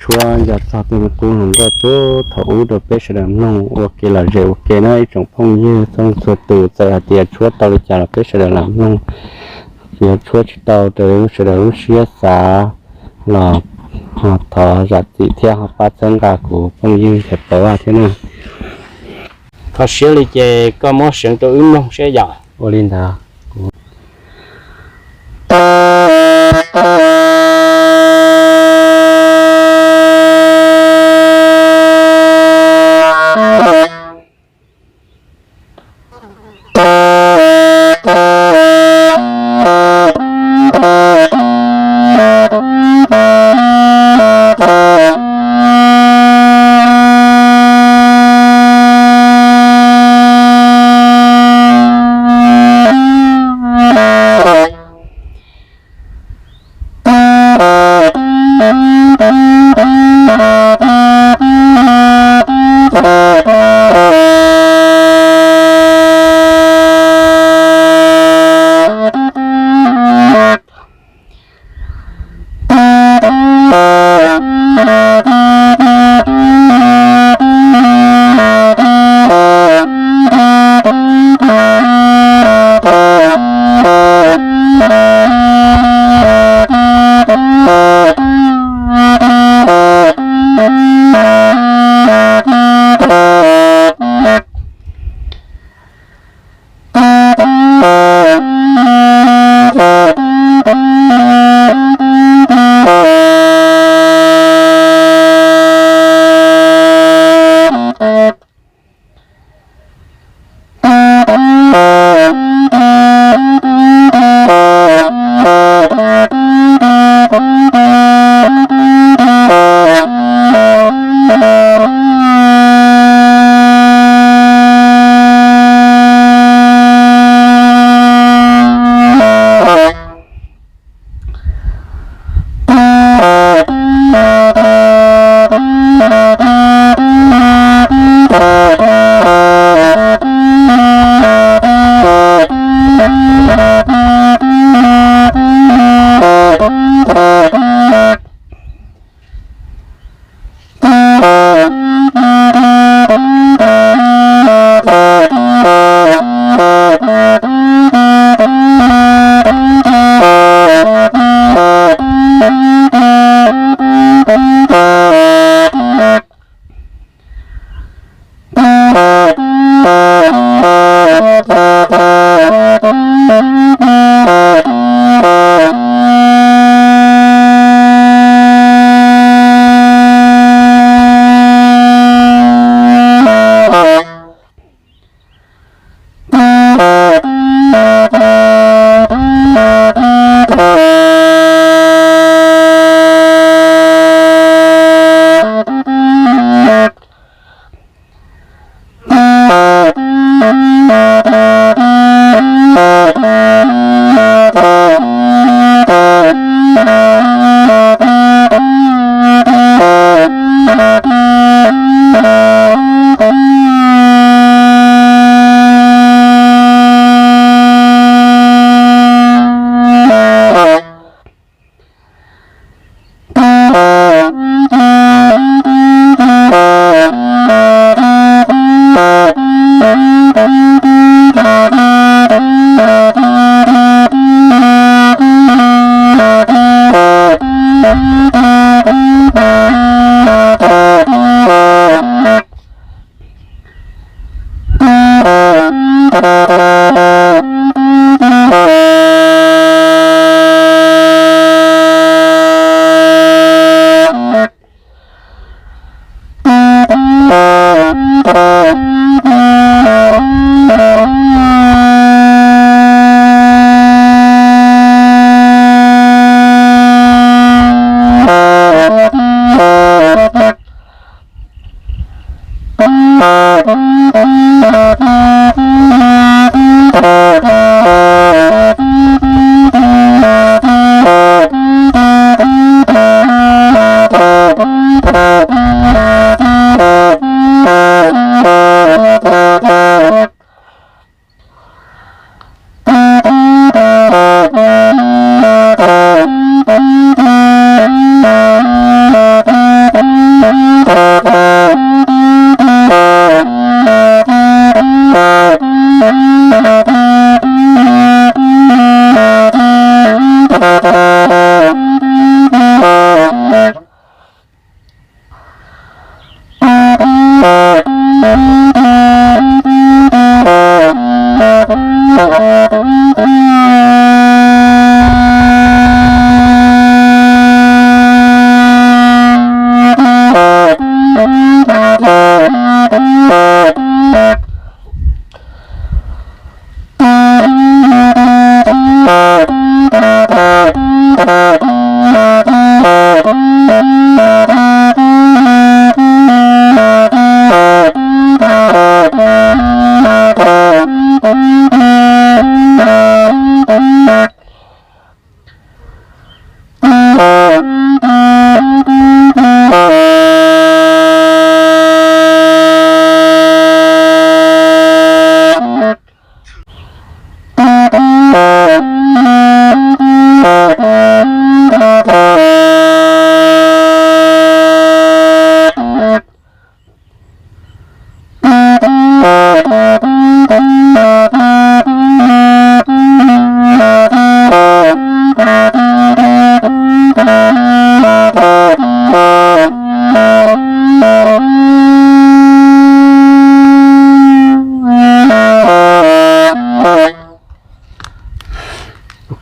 Tshuab nco txog tej qub hluas nkauj puag thaum ub rau peb sawv daws mloog ua kev lom zem ua ke na ib tsoom phooj ywg txhua leej txhua tus. Txawm hais tias tshuab tau li cas los peb sawv daws lam mloog, yog tshuab tsis tau raws li sawv daws lub siab xav los ho thov zam txim thiab ho pab txhawb nqa kuv phooj ywg Ntxhais Pov Vaj thiab na. Kho siab li ces koj muab seev rau wb mloog seb yom. Ua li ntawd.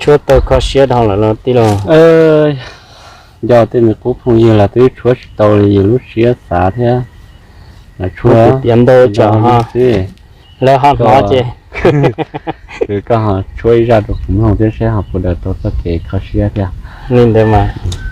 Tshuab tau kho siab dhau lawm los tij laug? Nco tej me qub phooj ywg los twb tshuab tsis tau li yus lub siab xav thiab. Tshuab tiav ntau tsam ho lawv ho hnov ces koj ho tshuab ib zaj rau kuv mloog thiab seb ho puas daws tau txoj kev kho siab thiab. Li ntawd mas.